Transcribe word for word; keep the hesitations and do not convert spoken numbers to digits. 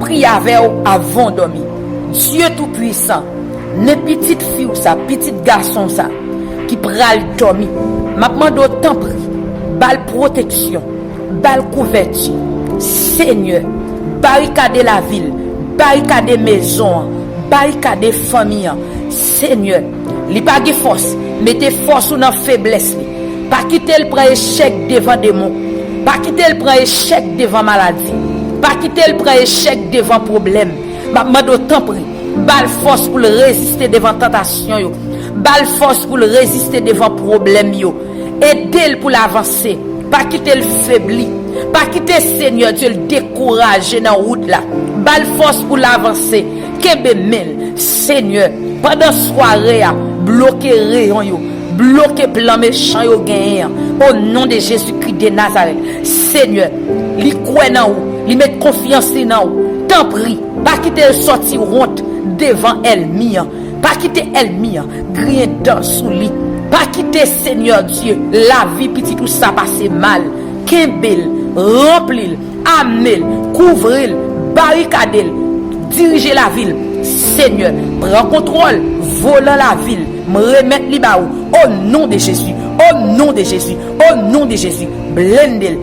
Priye avè w avan w dòmi. Dye Toupwisan, men pitit fi w sa, pitit gason w sa, ki pral dòmi, m ap mande w tanpri, ba l pwoteksyon, ba l kouvèti. Senyè, barikade lavi l, barikade mezon an, barikade fanmi an. Senyè, li pa gen fòs, mete fòs ou nan feblès li. Pa kite l pran echèk devan demon. Pa kite l pran echèk devan maladi. Pa kite l pran echèk devan pwoblèm. M ap mande w tanpri, ba l fòs pou l reziste devan tantasyon yo. Ba l fòs pou l reziste devan pwoblèm yo. Ede l pou l avanse. Pa kite l febli. Pa kite Senyè Dye l dekouraje nan wout la. Ba l fòs pou l avanse. Kenbe men l. Senyè, pandan sware a, bloke reyon yo. Bloke plan mechan yo genyen an. O non de Jezikri de Nazarèt. Senyè, li kwè nan ou. Li met konfyans li nan ou. Tanpri, pa kite l sòti wont devan ènmi an. Pa kite ènmi an griyen dan sou li. Pa kite, Senyè Dye, lavi pitit ou sa pase mal. Kenbe l, ranpli l, amne l, kouvri l, barikade l, dirije lavi l. Senyè, pran kontwòl volan lavi l. M remèt li ba ou. O non de Jezi, o non de Jezi, o non de Jezi. Blende l.